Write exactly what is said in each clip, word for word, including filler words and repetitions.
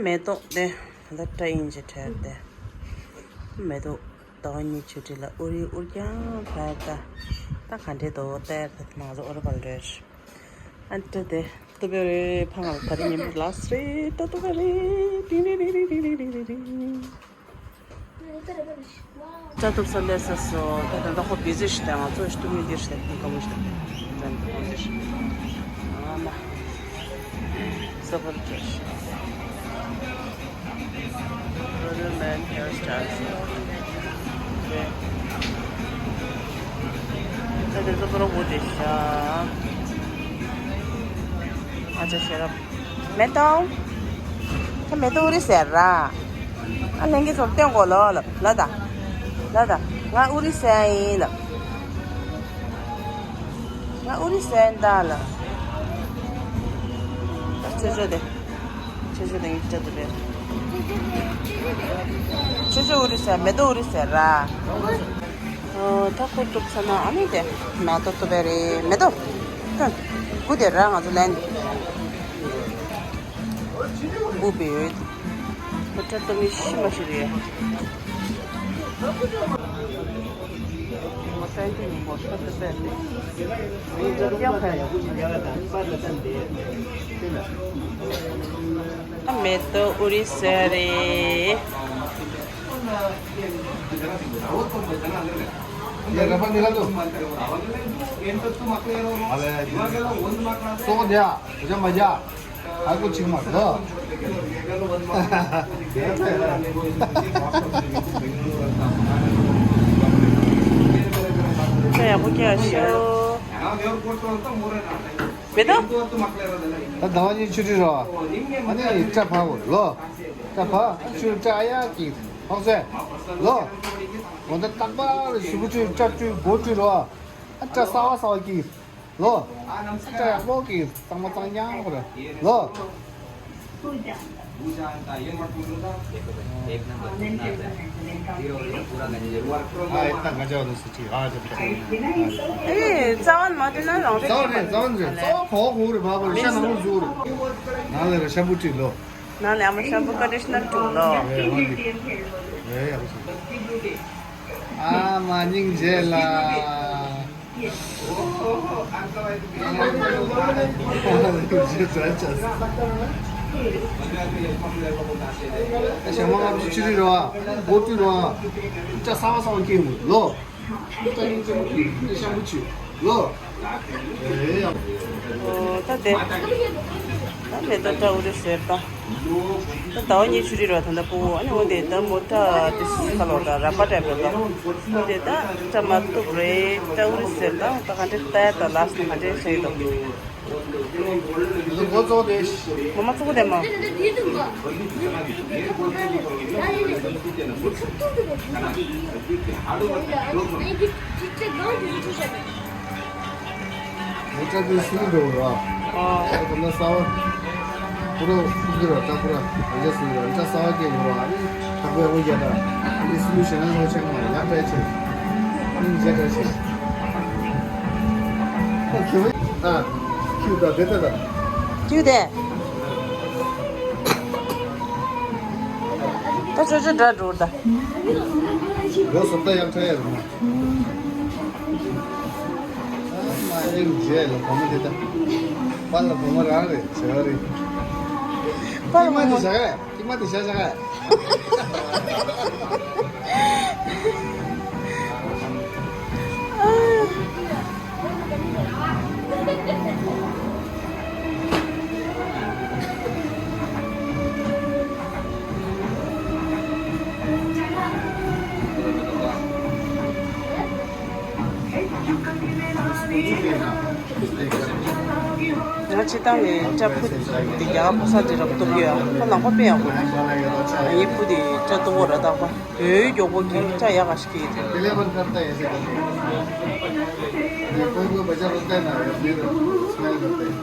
མེ་ཏོག་དེ་ད་ལྟ་ཡིན་གྱི་འཕྲལ་དེ། མེ་ཏོག་ཟླ་བ་གཉིས་ཆུ་ཁྲི་ལ་ཨུ་རི་ཨུར་རྐྱང་ཕར་ད། ད་ག་འདྲའི་དོ་ལྟར་ད་ང་ཚོ་ཨོ་ར་བལ་རེད། ཨ་འདྲ་དེ་ཏུ་བེ་རེ་ཕ་ང་ལ་ད་རེ་ཉིན་མོ་ལ་སི་རེད་ད་ཏུ་བེ་རེ། ཏི་རི་རི་རི། ལྕགས་ཐུབ་ས་ལས་ས་སོ། ད་ད་ལྟ་ཁོ་བི་ཟི་ཞིག་དང་ང་ཚོ་ཞིག་ཏུ་མི་འདིར་ཞིག་ཏུ་ཀ་མོ་ཞིག་དང་ད་བི་ཟི་ཞིག་ཨ་མ་ས་ཕར་ཅོ་ཞིག Brother man hairstyle. Okay. ད་དེ་ཚོ་པར་འོ་དེ་ཤ། ཨ་ཅག་ཤེས་རབ། མེ་ཏོག་ད་མེ་ཏོག་ཨུ་རི་ཟེར་ར། ཨ་ལྷན་རྒྱས་ཚོར་སྟོན་གོ་ལོ་ལ་ལ་ད། ལ་ད། ང་ཨུ་རི་ཟེར་ཡིན་ལ། ང་ཨུ་རི་ཟེར་ཡིན་ད་ལ། ད་ཆོས་ཆོས་དེ། ཆོས་ཆོས་དེ་ཡིན་ཅག་ཏུ་རེད། ཆོས་ཆོས་ཨུ་རི་ཟེར་མེ་ཏོག་ཨུ་རི་ཟེར་ར། ཨོ། ད་ཁོ་གྲུབ་ཚར་ན་ཨ་ནི་དེ་མེ་ཏོག་ཏུ་བེ་རེ་མེ་ཏོག་ཧུན། གུ་དེ་ར་ང་ཚོ་ལན། གུ་བེ་ཡོད། ཁོ་ཏྲ་ཏོ་མི་ཤི་མ་ཤི་རེད། ཨོ་སན་ཏི་མི་མོ་ཏུ་བེ་རེ། མེ་ཏོག་ཨུ་རི་ཟེར་རེད། ये रफा निकाल दो। अरे, सो दिया, मुझे मजा। हर कुछ ठीक मत लो। ཁྱེད་ཡག་པོ་སྐྱེས་ཤོག་མེ་ཏོག་ད་ཟླ་བ་གཉིས་ཆུ་ཁྲི་རོ། ཨ་ནི་ཡིག་ཆ་ཕ་བོ་ལོ། ད་ཕ་ཆུ་ཏྲ་ཡ་གི་ཕོག་ཟེ་ལོ། འོ་ད་རྟག་པར་ཞུ་བུ་ཆུ་ཏྲ་ཏྲུ་སྒོ་ཏྲུ་རོ། ཨ་ཏྲ་གསར་བ་གསར་བ་གི་ལོ། ཨ་ཏྲ་ཡག་པོ་གི་གཙང་མ་གཙང་རྐྱང་པོ་རེད་ལོ། ཨ་ཡི་ད་ང་ཅག་ནི་སུ་ཅི་ཨ་ཅག་ཅག་ཨེ་རྩ་བ་མ་དེ་ན་རང་རྩ་བ་རེད། རྩ་བ་རེད། རྩ་བ་གོ་གོ་རེད། བ་བ་རེད། ཤ་ནང་ལོ་ཟུག་རེད། ནང་ལ་རེད་ཤ་བུ་ཏྲུ་ལོ། ནང་ལ་ཨ་མ་ཤམ་པུ་ཀོན་ཌི་ཤི་ནར་བྲུས་ལོ། ཨེ་ཡག་པོ་བྱུང་། ཨ་མ་སྙིང་རྗེ་ལ། ཞག་མ་ལྔ་བཅུ་ཅི་རི་རོ། སྒོ་ཏྲུ་རོ། ཅ་ས་བ་ས་བ་ཀེ་མོ་ལོ། ད་དེ། ད་མེ་ཏོག་ཏྲ་ཨུ་རི་ཟེར་ད། ད་ཟླ་བ་གཉིས་ཆུ་རི་རོ་ད་ལྟ་ཕུ་བོ་ཨ་ནི་འོ་དེ་ད་མོ་ཏྲ་དེ་ཁ་ལོ་ད་ར་པ་ཏྲ་བེ་ད། འོ་དེ་ད་ཏྲ་མ་ཏུབ་རེད། ཏྲ་ཨུ་རི་ཟེར་ད་ད་ག་འདྲེ་ད་ཡ་ད་ལ་སི་ག་འདྲེ་ཤེས་ད། ངོ་ཚོགས་དེ། ངོ་མ་ཚོགས་དེ་མ། མོ་ཏྲ་དེ་སུ་འགྲོ་ར། ཨ། ད་ལྟ་ས་བ། པུ་ར་ཀུ་ར་ཏྲ་པུ་ར་ར་ཇ་སུ་ར་ཏྲ་ས་བ་ཀེ་ར། ཨ་ནི་ཐག་པའི་ཧོ་རྒྱ་ད། ཨ་ནི་སུ་ཞེ་ན་ལོ་ཆེན་མ་ཡག་ཏྲ་ཆེ། ཨ་ནི་ཇ་ཏྲ་ཆེ། ཨ་ཁྱོད་ཨ། ཁྱོད་ད་དེ་ད་ད། ཁྱོད་དེ། ད་ཅོ་ཅོ་འདྲ་འགྲོ་ད། ལོ་སོ་ད་ཡག་ཏྲ་ཡ་རུ་མ། ཨ་མ་ཡིན་རྗེས་ལ་བུ་མོ་དེ་ད། པ་ལ་བུ་མོ་རང་རེད་བྱ་བ་རེད། པ་ལ་བུ་མོ། ཁྱི་མ་དེ་བྱ་ག་ཁྱི་མ་དེ་བྱ་བྱ་ག་ང་སྤྱིར་བཏང་ནས་སྐྲ་ཕུད་དེ་རྒྱ་གར་ཕོ་གསར་དེ་རབ་གཏུབ་ཡོད། ཁོ་ནང་པ་དཔེ་ཡག་པོ་འདུག་ངའི་བུ་དེ་སྐྲ་གཏུབ་པོ་ར་དག་པ་ཡོད་མགྱོགས་པོ་གི་སྐྲ་ཡག་ག་ཞིག་གི་དེ། पहले बंद करता है ऐसे करके। ये कोई कोई बच्चा रोता है ना, ये अपने स्मेल करते हैं।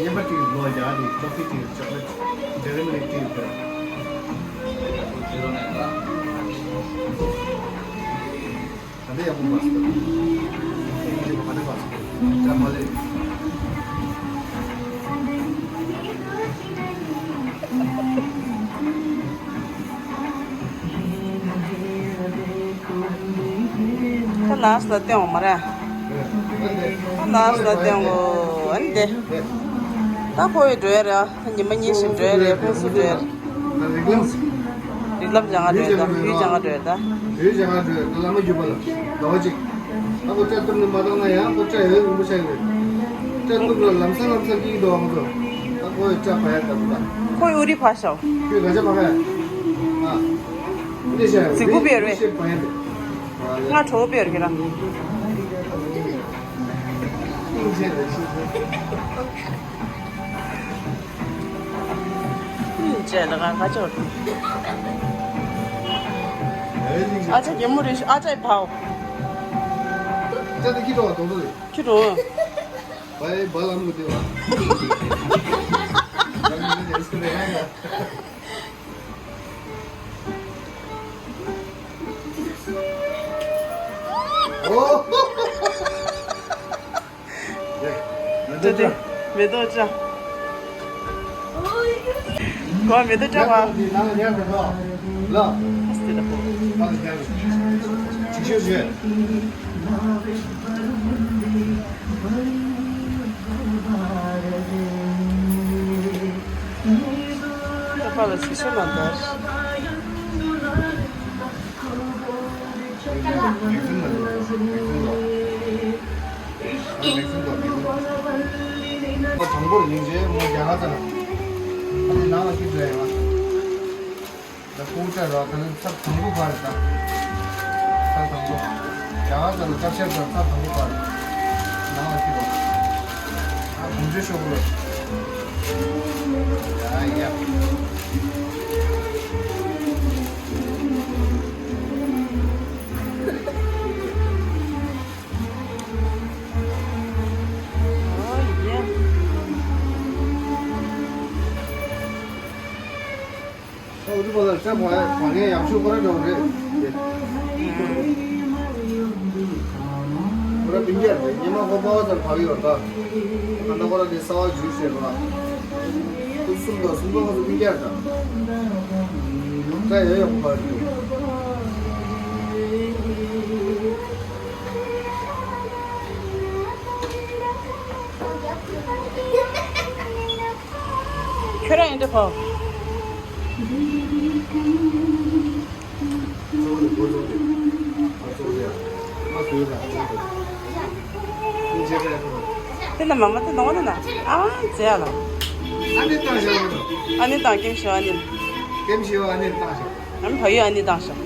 ये बटी लो यार, ये कॉफी थी, चॉकलेट, डेयरी मिल्क थी। अरे, अब बस। ये बहाने बस। ལགས་ལ་བསྟན་འོང་མ་རེད། ལགས་ལ་བསྟན་འོང་ཨ་ནི་དེ། ད་ཁོ་ཡི་འགྲོ་ཡ་རེད། ཉི་མ་གཉིས་ཤིག་འགྲོ་ཡ་རེད། ཁོ་སུ་འགྲོ་ཡ་རེད། རིགས་ལམ་སྦྱང་ག་འགྲོ་ཡ་ད། ཡུལ་སྦྱང་ག་འགྲོ་ཡ་ད། ཡུལ་སྦྱང་ག་འགྲོ་ཡ་ད། བླ་མ་བརྒྱུད་པ་ལ་ཟླ་བ་གཅིག་ད་ཁོ་སྐྲ་གཏུབ་ནས་མ་བཏང་ན་ཡང་ཁོ་སྐྲ་ཡོད་རིན་པོ་ཆེ་ཡོད། སྐྲ་གཏུབ་ལ་ལམ་སང་ལམ་སང་སྐྱིད་འདུག་ཨ་ཁོ་ཚོ། ད་ཁོ་ཡི་སྐྲ་བ་ཡ་ད་ད། ཁོ་ཡི་ཨུ་རི་ཕ་ཤོག་ཁོས་ག་ཆ་བ་ག་ཡ། ཨ། འདི་ཤ་ཡ་ཟིག་པོ་པེར་བས། ཤེས་བ་ཡ་འདི། ང་གྲོགས་པོ་པེར་གི་ར། ཨིན་ཇེ་ལ་ཤི། ཨིན་ཇེ་ལ་ག་ག་ཅོར། ཨ་ཅག་གེ་མོ་རེད་ཤི། ཨ་ཅག་ཕའོ། ཅག་དེ་ཁྱི་གྲོགས་དོང་དུ་རེད། ཁྱི་གྲོགས། བའི་བ་ལམ་གི་དེ་བ། ཨོ། དེ་དེ་མེ་ཏོག་ཅག་གོ་མེ་ཏོག་ཅག་བ། ཨ་སྟེ་ད་ཧོ། ཅིག་ཤོད་ཤོད། ད་པ་ལ་སི་སོ་ན་དར། དང་པོར་ཡིན་རྗེས་མོ་རྒྱ་གར་ཚ་ན། ཨ་ནི་ནང་ལ་ཤི་འགྲོ་ཡ་ཡོང་བ། ད་ཁོ་བོ་ཅག་ར་ཁ་ནི་ཚར་དང་པོ་བར་ད། ཚར་དང་པོ། རྒྱ་གར་ཚ་ན་སྐབས་ཤར་ཚར་ཚར་དང་པོ་བར། ནང་ལ་ཤི་རོགས། ཨ་གོང་ཆེ་ཤོག་གོ། ཡ་ཡ། ཨོ་ཡ། ཨོ་རི་པ་ལ་ཅག་བ་བ་ངའི་ཡག་ཤོས་ཁོ་ར་འགྲོ་རེད། ཁོ་ར་སྤུན་ཀྱག་རེད། ཉི་མ་ཁོ་པ་བ་ཚར་བ་གི་ཡོད་ད། ཨ་ན་ཁོ་ར་དེ་ས་བ་ཞིག་ཟེར་བ། ཁོ་གསུམ་དང་གསུམ་དང་ཁོ་ཚོ་སྤུན་ཀྱག་ད། ད་ཡོད་ཡོད་ཁོ་པ་རེད། ཁྱོད་རང་ཡིན་འདྲ་བོ། དེ་ལ་མ་མ་དེ་ནང་ན་ཨ་ཙེ་ལ། ཨ་ནི་བཏང་ཤོག་ཨ་ནི་བཏང་ཀེམ་ཤོག་ཨ་ནི། ཀེམ་ཤོག་ཨ་ནི་བཏང་ཤོག་ཨ་ནི་བ་ཡོད་ཨ་ནི་བཏང་ཤོག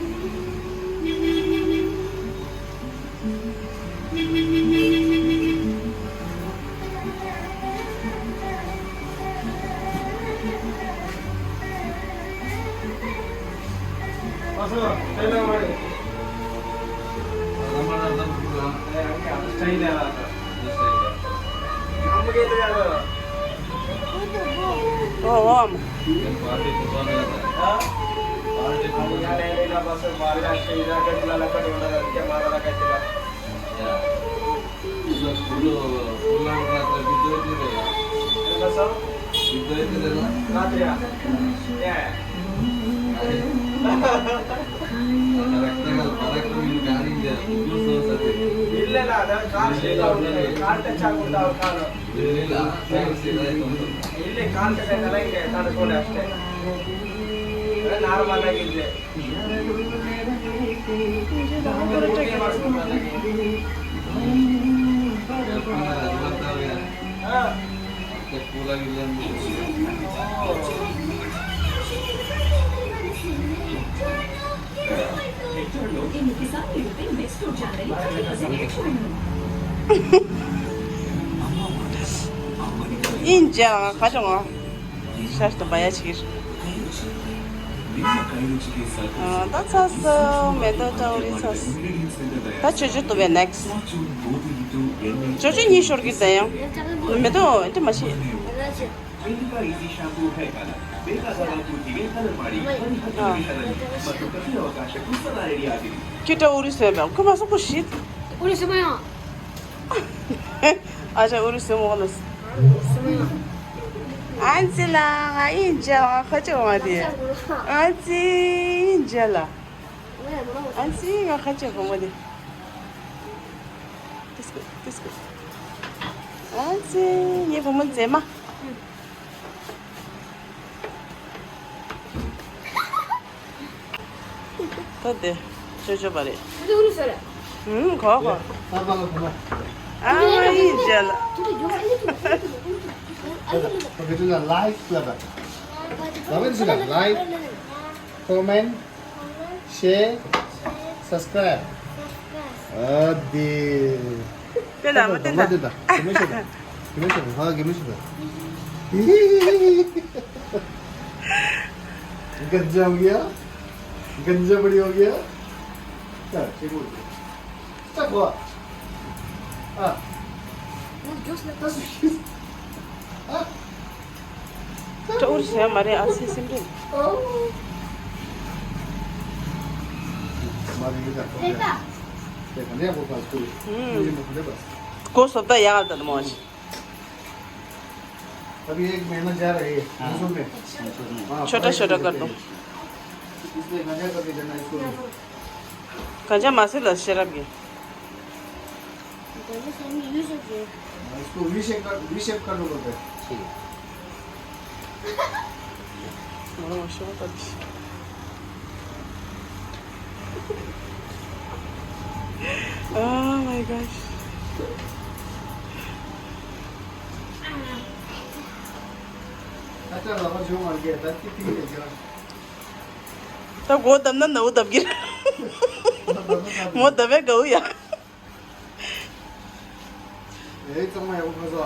இல்ல, இல்ல, அதான் கால், கால் டச் ஆக இல்ல, கால் டச் ஆகல, இங்க தடுக்கல, அಷ್ಟೇ. நார்மலா இருக்கு. ཨིན་ཅང་ཁ་ཅང་ཨ། ཤར་དུ་བ་ཡ་ཆིག་ཨ། ད་ཚ་ས་མེ་ཏོག་ཏྲའུ་རི་ཚ་ས། ད་ཅོ་ཅོ་ཏུ་བའི་ནེགས། ཅོ་ཅོ་གཉིས་ཤོར་གི་ད་ཡང་། མེ་ཏོག་དེ་མ་ཤེས། ཨ། ཁྱོད་ཏྲའུ་རི་སོན་པས་ཁོ་མ་སོག་པོ་ཤིད། ཨུ་རི་སུ་མ་ཡང་། ཨ་ཅག་ཨུ་རི་སུ་མོ་ལ། སུ་མ་ཡང་། ཨན་ཙི་ལ་ང་ཨིན་ཅ་ང་ཁ་ཅོ་མ་དེ། ཨན་ཙི་ཨིན་ཅ་ལ། ཨན་ཙི་ང་ཁ་ཅོ་གོ་མ་དེ། This good, this good. ཨ་ཙི། ངའི་བུ་མོ་མཛེས་མ། ད་དེ་ཅོ་ཅོ་པ་རེད། ཨུམ། གོ་གོ། ཨ་མ་ཡིན་ཅེ་ལ། Like, comment, share, subscribe. ཨ་དེ། དེ་ལ་མ་དེ་ལ། དེ་ལ། དེ་མི་ཤེས་ད། དེ་མི་ཤེས་ད། ཧ་གི་མི་ཤེས་ད། गंजा हो गया। गंजा बड़ी हो गया। चल, ठीक हो गया। चल, हुआ। हाँ। हाँ। ཅོར་བྱས་མ་རེད། ཨ་སི་སིམ་རིན། हमारे ये जाते हैं। देखा नहीं आपको पास कोई? हम्म। ये मुखड़े बस। को सबदा याद आता था मौज। अभी एक महीना जा रही है। हाँ। मंसूर में। मंसूर में। हाँ, छोटा-छोटा कर दो। इसलिए गांजा करके जाना है स्कूल में। गांजा मासे लस शराब के। इसको वी शेप कर, वी शेप कर लो बोलते हैं। ठीक है। Oh my gosh. अच्छा, बाबा जो मर गया था, कितनी है जरा? ད་སྒོ་བསྡམས་ན་ནའུ་བསྡམས་ཀྱི་རེད། མོ་བསྡམས་པའི་དགའ་བོ་ཡ། ཨེ་གཙང་མ་ཡག་པོ་ཕ་ས།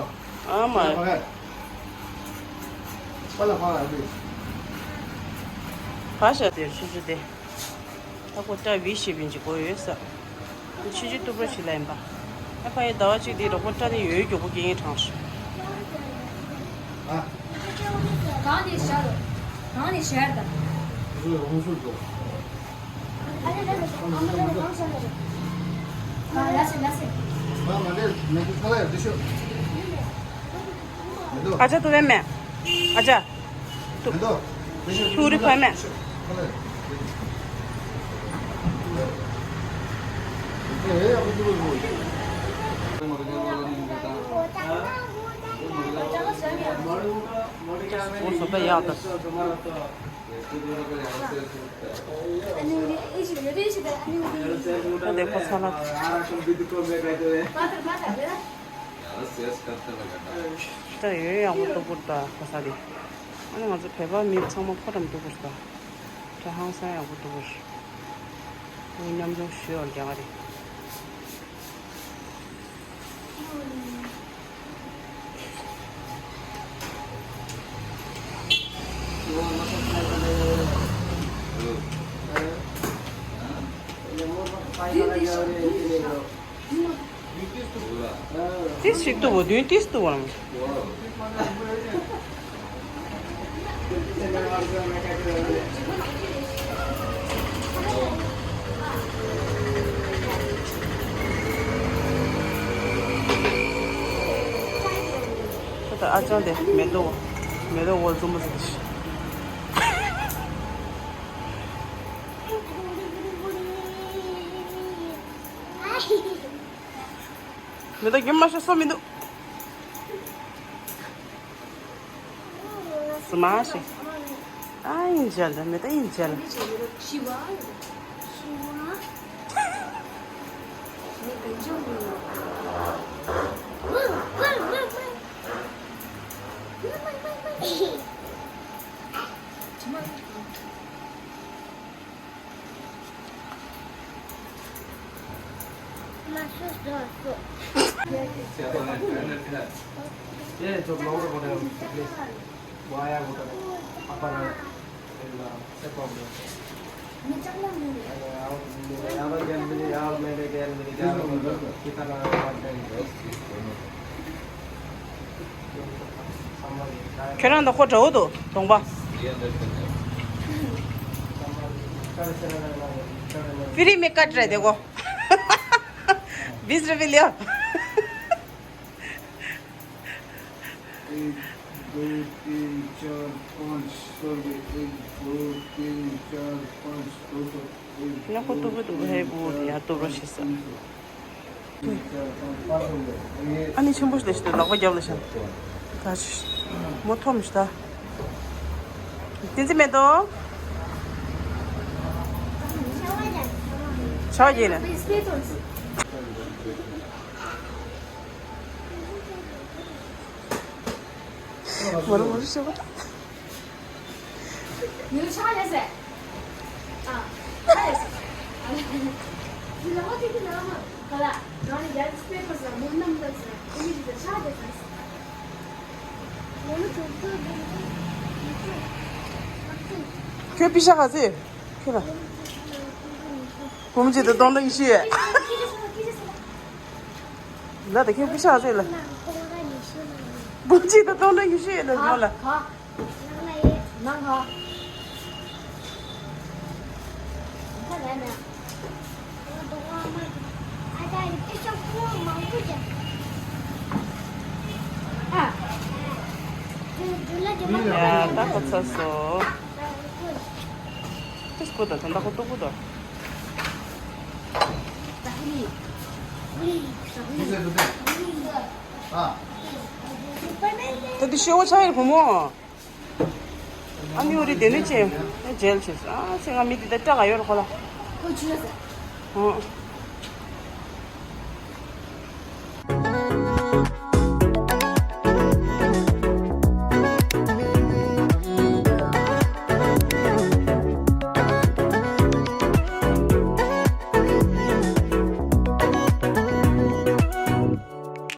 ཨ་མ། ཕ་ག་ཕ་ལ་ཕ་ལ་ཡག་པོ། ཕ་ཤ་དེར་ཆུ་ཆུ་དེ། ད་ཁོ་ཏྲ་བི་ཤེབ་ཡིན་གྱི་གོ་ཡོད་ས། ཆུ་ཆུ་ཏུ་པ་ཞིག་ལ་ཡིན་པ། ཨ་ཕ་ཡི་ཟླ་བ་གཅིག་དེ་རོགས་པ་ཏྲ་དེ་ཡོད་མགྱོགས་པོ་སྐད་ངན་དྲངས་ཤིག་ཨ། གང་ནས་ཤར། གང་ནས་ཤར་དང་། རོང་ཟུར་དུ། ཨ་ལ་སེ་ལ་སེ། ཨ་ཅག་ཏུ་བས་མེད། ཨ་ཅག་ཏུ། ཐུག་རི་ཕ་མེད། ཨོ་སོ་པ་ཡག་ད། ད་དེ་ཁོ་ཚ་ལ། ད་ཡོད་ཡག་པོ་ཏོ་པུར་ད་ཁོ་ཚ་དེ། ཨ་ནི་ང་ཚོ་བོད་པ་མི་ཚང་མ་ཕོ་བྲང་ཏོ་པུར་ད། ད་ཧང་སང་ཡག་པོ་ཏོ་པུར། ཨོ་མཉམ་འཛོམས་ཞུ་བར་རྒྱག་ག་རེད། ཏིས་ཞིག་ཏུ་བོ་དུས་ཏིས་ཏུ་བོ། ད་ཨ་ཅང་དེ་མེ་ཏོག་མེ་ཏོག་འོ་འཛུམ་པོ་ཟེར་ཞིག་མེ་ཏོག་རྒྱུན་མ་ཤོར་སོ་མི་འདུག་སི་མ་ཤི། ཨ་ཡིན་ཇལ་མེ་ཏོག་ཡིན་ཇལ། ये जो ब्लॉगर बोले हो, प्लीज वाया होता है, अपन सेट हो गया। ཁྱོད་རང་དང་ཁོ་འདྲ་བོ་འདུག་གདོང་པ། फ्री में कट रहे देखो। बीस रुपये लियो। एक, दो, तीन, चार, पाँच, सौ रुपये। एक, दो, तीन, चार, पाँच, दो सौ। एक, ना को दो, तो वो तो तीन, है, वो चार, यहाँ तो पाँच, रश है सर। तीन सौ। ཨ་ནི་ཆེན་པོ་ཞིག་ལ་ཞིག་ལག་པ་རྒྱབ་ལ་ཤང་། ད་ཞིག་མོ་ཐོམ་ཞིག་ད། བསྟན་འཛིན་མེ་ཏོག་ཆ་བ་ཡིན་ན། མོ་རུ་མོ་རུ་ཤོག་པ། ཉུ་ཆ་ལེ་སེ། ཨ། ཆ་ལེ་སེ། ཉུ་ལ་ཧོ་ཏི་ཀི་ན་མ། ག་ལ། ང་ནི་ཡར་སྤེ་པར་ས་མུན་ནམ་ད་ས། ཨ་ནི་ཅི་ཆ་ལེ་སེ། ཁྱོད་པི་ཤ་ག་ཚོད། ཁྱོད་ལ། བུ་མོ་གཅིག་དང་སྟོང་ཕྲག་ཉི་ཤུ་ཡོད། ལ་དེ་ཁྱོད་པི་ཤ་ག་ཚོད་ལ། བུ་མོ་གཅིག་དང་སྟོང་ཕྲག་ཉི་ཤུ་ཡོད་ལ་ཡོང་ལ། ནང་ཧ། ཡ་ད་ཁོ་ཚ་སོ། ཏིས་པོ་ད་ད་ཁོ་ཏོ་པོ་ད། ད་དེ་ཤེའུ་ཆ་ཡིན་བུ་མོ། ཨ་ནི་འུ་རི་དེ་ནི་ཅེ། ཨེ་ཇེལ་ཆེ་སོ། ཨ་ཚེ་ང་མི་དེ་ད་སྐྲག་ག་ཡོད་ར་ཁོ་ལ། ཁོ་ཆུ་ཡོད་ཟེར། ཨོ།